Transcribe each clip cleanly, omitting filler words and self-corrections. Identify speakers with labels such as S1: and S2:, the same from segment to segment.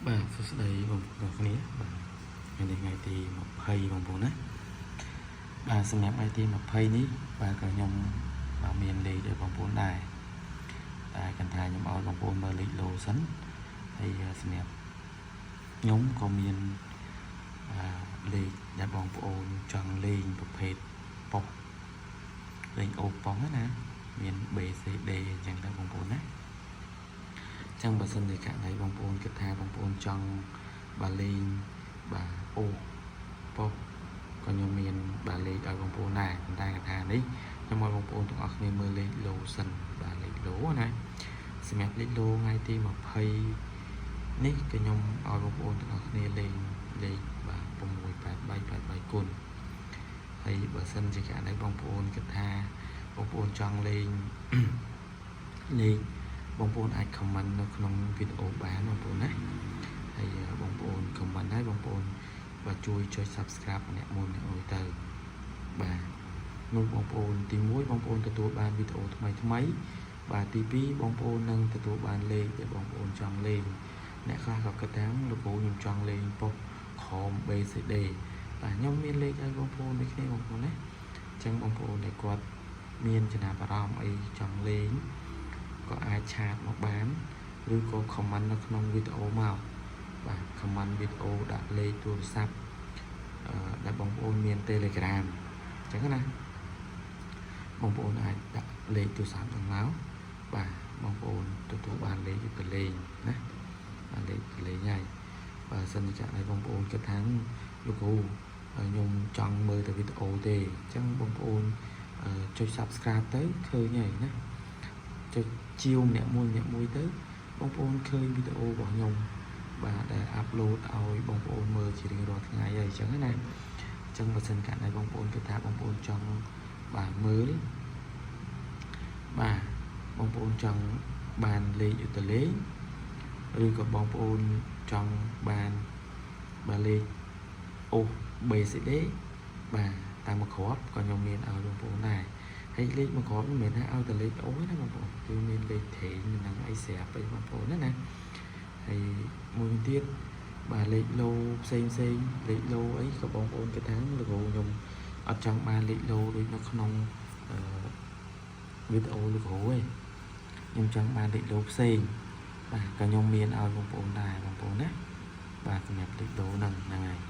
S1: បាទសួស្តីបងប្អូនគ្នាបាទថ្ងៃនេះថ្ងៃទី20បងប្អូនណាបាទសម្រាប់ថ្ងៃទី20នេះបាទក៏ខ្ញុំបាទមានលេខឲ្យបងប្អូនដែរតែកន្ថាខ្ញុំឲ្យបងប្អូនមើលលេខឡូសិនហើយសម្រាប់ខ្ញុំក៏មានអឺលេខដែលបងប្អូនចង់លេងប្រភេទប៉ុសលេងអូប៉ុងណាមាន B C D អញ្ចឹងទៅបងប្អូនណា ចឹងបើសិនជាករណីបងប្អូនគិតថាបងប្អូនចង់បាទលេងបាទអូប៉ុសក៏ខ្ញុំមានបាទលេខឲ្យបងប្អូនដែរប៉ុន្តែកថានេះខ្ញុំឲ្យបងប្អូនទាំងអស់គ្នាមើលលេខឡូសិនបាទលេខឡូណាសម្រាប់លេខឡូថ្ងៃទី20នេះក៏ខ្ញុំឲ្យបងប្អូនទាំងអស់គ្នាលេងលេខបាទ683 83គុណហើយបើសិនជាករណីបងប្អូនគិតថាបងប្អូនចង់លេង លេខបងប្អូនអាច comment នៅក្នុងវីដេអូបានបងប្អូនណាហើយបងប្អូន comment ហើយបងប្អូនបើជួយចុច subscribe ម្នាក់មួយម្នាក់មួយទៅបាទនោះបងប្អូនទី1បងប្អូនទទួលបានវីដេអូថ្មីថ្មីបាទទី2បងប្អូននឹងទទួលបានលេខដែលបងប្អូនចង់លេងអ្នកខ្លះក៏គិតថាលោកគ្រូខ្ញុំចង់លេងប៉ុស្តិ៍ក្រោម BCD បាទខ្ញុំមានលេខឲ្យបងប្អូនដូចគ្នាបងប្អូនណាអញ្ចឹងបងប្អូនដែលគាត់មានចំណាប់អារម្មណ៍អីចង់លេង ក៏អាច chat មកបានឬក៏ comment នៅក្នុងវីដេអូមកបាទ comment វីដេអូដាក់លេខទូរស័ព្ទអឺដែលបងប្អូនមាន Telegram អញ្ចឹងណាបងប្អូនអាចដាក់លេខទូរស័ព្ទហ្នឹងមកបាទបងប្អូនទទួលបានលេខទៅលេងណាបានលេខទៅលេងហើយបើសិនជាឲ្យបងប្អូនគិតថាលោកគ្រូខ្ញុំចង់មើលតែវីដេអូទេអញ្ចឹងបងប្អូនចុច Subscribe ទៅឃើញហើយណា ចុចជាវម្នាក់មួយម្នាក់មួយទៅបងប្អូនឃើញវីដេអូរបស់ខ្ញុំបាទដែល upload ឲ្យបងប្អូនមើលជារៀងរាល់ថ្ងៃហើយអញ្ចឹងណាអញ្ចឹងបើសិនករណីបងប្អូនគិតថាបងប្អូនចង់បាទមើលបាទបងប្អូនចង់បានលេខឧត្តលេខឬក៏បងប្អូនចង់បានបាទលេខអូ BCD បាទតាមមួយគ្រាប់ក៏ខ្ញុំមានឲ្យបងប្អូនដែរហើយលេខមួយគ្រាប់នេះមិនមែនថាឲ្យតែលេខអូទេណាបងប្អូនគឺមានលេខត្រេងនិងអីស្រាប់អីបងប្អូនណាណាហើយមួយវិញទៀតបាទលេខឡូផ្សេងផ្សេងលេខឡូអីក៏បងប្អូនគិតថាលោកគ្រូខ្ញុំអត់ចង់បានលេខឡូដូចនៅក្នុងអឺវីដេអូលោកគ្រូទេខ្ញុំចង់បានលេខឡូផ្សេងបាទក៏ខ្ញុំមានឲ្យបងប្អូនដែរបងប្អូនណាបាទសម្រាប់លេខឡូហ្នឹងហ្នឹងហើយ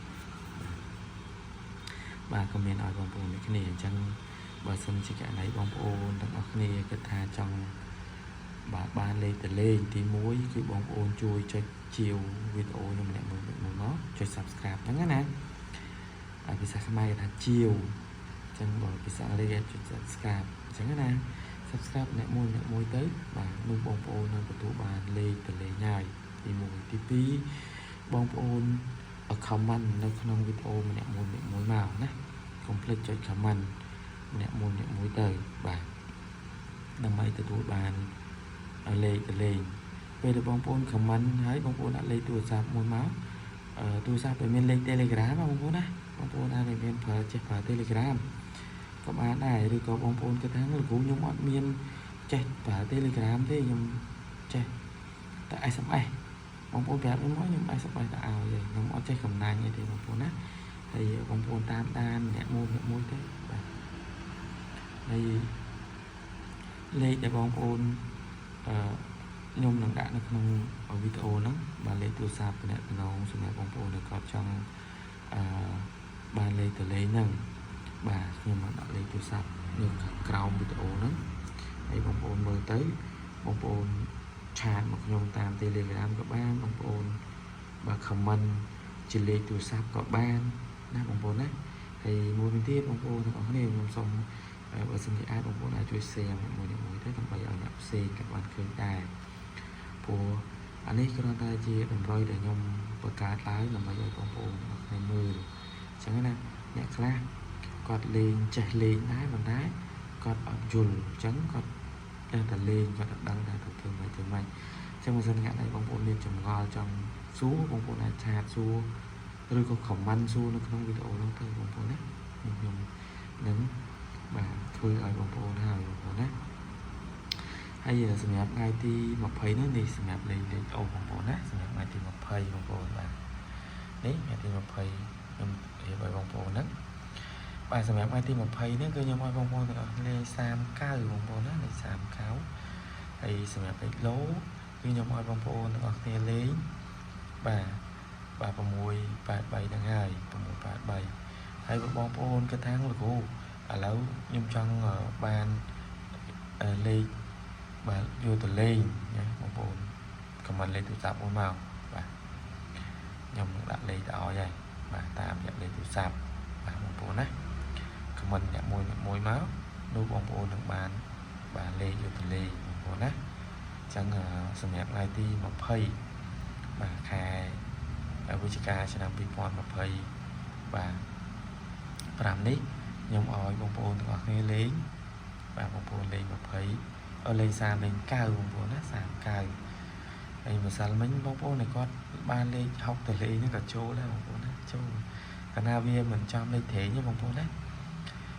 S1: បាទក៏មានឲ្យបងប្អូនដូចគ្នាអញ្ចឹងបើសិនជាករណីបងប្អូនទាំងអស់គ្នាគិតថាចង់បាទបានលេខទៅលេងទី1គឺបងប្អូនជួយចុចជាវវីដេអូខ្ញុំម្នាក់មួយមួយមកចុច Subscribe ហ្នឹងណាហើយភាសាខ្មែរគេថាជាវអញ្ចឹងបើភាសាអង់គ្លេសគេចុច Subscribe អញ្ចឹងណា Subscribe ម្នាក់មួយម្នាក់មួយទៅបាទនោះបងប្អូននឹងទទួលបានលេខទៅលេងហើយទី1ទី2បងប្អូន comment នៅក្នុងវីដេអូម្នាក់មួយម្នាក់មួយមកណាកុំភ្លេចចុច comment ម្នាក់មួយម្នាក់មួយទៅបាទដើម្បីទទួលបានលេខទៅលេងពេលដែលបងប្អូន comment ហើយបងប្អូនដាក់លេខទូរស័ព្ទមួយមកអឺទូរស័ព្ទដែលមានលេខ Telegram ណាបងប្អូនណាបងប្អូនអាចមានប្រើចេះប្រើ Telegram ក៏បានដែរឬក៏បងប្អូនគិតថាលោកគ្រូខ្ញុំអត់មានចេះប្រើ Telegram ទេខ្ញុំចេះតែ SMS បងប្អូនប្រាប់ខ្ញុំមកខ្ញុំ SMS ទៅឲ្យខ្ញុំអត់ចេះកំណាញ់អីទេបងប្អូនណាហើយបងប្អូនតាមដានម្នាក់មួយម្នាក់មួយទៅបាទហើយលេខដែលបងប្អូនអឺខ្ញុំនឹងដាក់នៅក្នុងវីដេអូហ្នឹងបាទលេខទូរស័ព្ទតំណងសម្រាប់បងប្អូនដែលគាត់ចង់អឺបានលេខទៅលេងហ្នឹងបាទខ្ញុំបានដាក់លេខទូរស័ព្ទនៅខាងក្រោមវីដេអូហ្នឹងហើយបងប្អូនមើលទៅបងប្អូន chat មកខ្ញុំតាម Telegram ក៏បានបងប្អូនបាទ comment ជាលេខទូរស័ព្ទក៏បានណាបងប្អូនណាហើយមួយវិញទៀតបងប្អូនទាំងអស់គ្នាខ្ញុំសូមបើសិនជាអាចបងប្អូនអាចជួយ share មួយមួយទៅដើម្បីឲ្យអ្នកផ្សេងក៏បានឃើញដែរព្រោះអានេះគ្រាន់តែជាតម្រុយដែលខ្ញុំបង្កើតឡើងដើម្បីឲ្យបងប្អូនទាំងអស់គ្នាមើលអញ្ចឹងណាអ្នកខ្លះគាត់លេងចេះលេងដែរប៉ុន្តែគាត់អត់យល់អញ្ចឹងគាត់តែតែលេងគាត់អត់ដឹងថាទៅធ្វើម៉េចធ្វើម៉េចអញ្ចឹងបើសិនថ្ងៃនេះបងប្អូនមានចម្ងល់ចង់សួរបងប្អូនអាច chat សួរឬក៏ comment សួរនៅក្នុងវីដេអូហ្នឹងទៅបងប្អូនណាខ្ញុំនឹងបាទធ្វើឲ្យបងប្អូនហើយបងប្អូនណា ហើយសម្រាប់ថ្ងៃទី20នេះនេះសម្រាប់លេខលេខអូបងប្អូនណាសម្រាប់ថ្ងៃទី20បងប្អូនបាទនេះថ្ងៃទី20ខ្ញុំរៀបឲ្យបងប្អូនហ្នឹងបាទសម្រាប់ថ្ងៃទី20នេះគឺខ្ញុំឲ្យបងប្អូនទាំងអស់លេខ39បងប្អូនណាលេខ39ហើយសម្រាប់លេខឡូគឺខ្ញុំឲ្យបងប្អូនទាំងអស់គ្នាលេងបាទបាទ683ហ្នឹងហើយ683ហើយបងប្អូនគិតថាលោកគ្រូឥឡូវខ្ញុំចង់បានលេខបាទយកទៅលេងណាបងប្អូន comment លេខទូរស័ព្ទមួយមកបាទខ្ញុំនឹងដាក់លេខទៅឲ្យហើយបាទតាមរយៈលេខទូរស័ព្ទបាទបងប្អូនណា comment អ្នកមួយអ្នកមួយមកនោះបងប្អូននឹងបានបាទលេខយកទៅលេងបងប្អូនណាអញ្ចឹងសម្រាប់ថ្ងៃទី20បាទខែវិច្ឆិកាឆ្នាំ2020បាទ5នេះខ្ញុំឲ្យបងប្អូនទាំងអស់គ្នាលេងបាទបងប្អូនលេង20អឺលេង30លេង9បងប្អូនណា39ហើយម្សិលមិញបងប្អូនដែលគាត់បានលេខ6ទៅលេងហ្នឹងក៏ចូលដែរបងប្អូនណាចូលកាលណាវាមិនចំលេខត្រេងទេបងប្អូនណា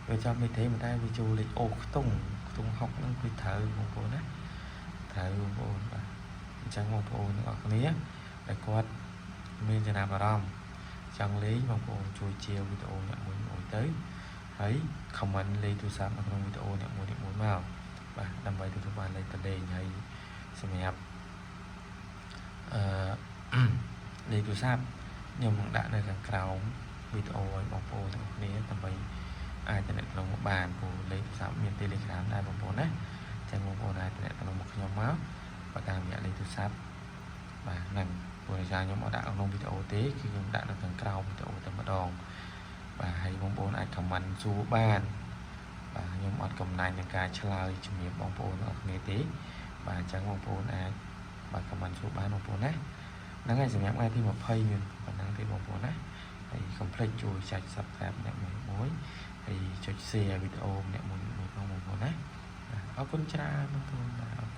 S1: វាចំលេខត្រេងប៉ុន្តែវាចូលលេខអូខ្ទង់ខ្ទង់6ហ្នឹងគឺត្រូវបងប្អូនណាត្រូវបងប្អូនបាទអញ្ចឹងបងប្អូនទាំងអស់គ្នាដែលគាត់មានចំណាប់អារម្មណ៍ចង់លេងបងប្អូនជួយជាវីដេអូអ្នកមួយមួយទៅហើយ comment លេខទូរស័ព្ទនៅក្នុងវីដេអូអ្នកមួយមួយមកបាទដើម្បីទទួលបានលេខទៅលេងហើយសម្រាប់អឺ លេខទូរស័ព្ទខ្ញុំនឹងដាក់នៅខាងក្រោមវីដេអូឲ្យបងប្អូនទាំងអស់គ្នាដើម្បីអាចទំនាក់ទំនងមកបានព្រោះលេខទូរស័ព្ទមាន Telegram ដែរបងប្អូនណាចឹងបងប្អូនអាចទំនាក់ទំនងមកខ្ញុំមកបើតាមរយៈលេខទូរស័ព្ទបាទហ្នឹងព្រោះដោយសារខ្ញុំអត់ដាក់ក្នុងវីដេអូទេគឺខ្ញុំដាក់នៅខាងក្រោមវីដេអូតែម្ដងបាទហើយបងប្អូនអាច comment សួរបានបាទខ្ញុំអត់កំណាញ់នឹងការឆ្លើយជំរាបបងប្អូនទាំងអស់គ្នាទេបាទអញ្ចឹងបងប្អូនអាចបាទ comment សួរបានបងប្អូនណាហ្នឹងហើយសម្រាប់ថ្ងៃទី20មានប៉ុណ្ណឹងទេបងប្អូនណាហើយកុំភ្លេចជួយចុច Subscribe ម្នាក់មួយមួយហើយចុច Share វីដេអូម្នាក់មួយមួយផងបងប្អូនណាអរគុណច្រើនបងប្អូនបាទអរ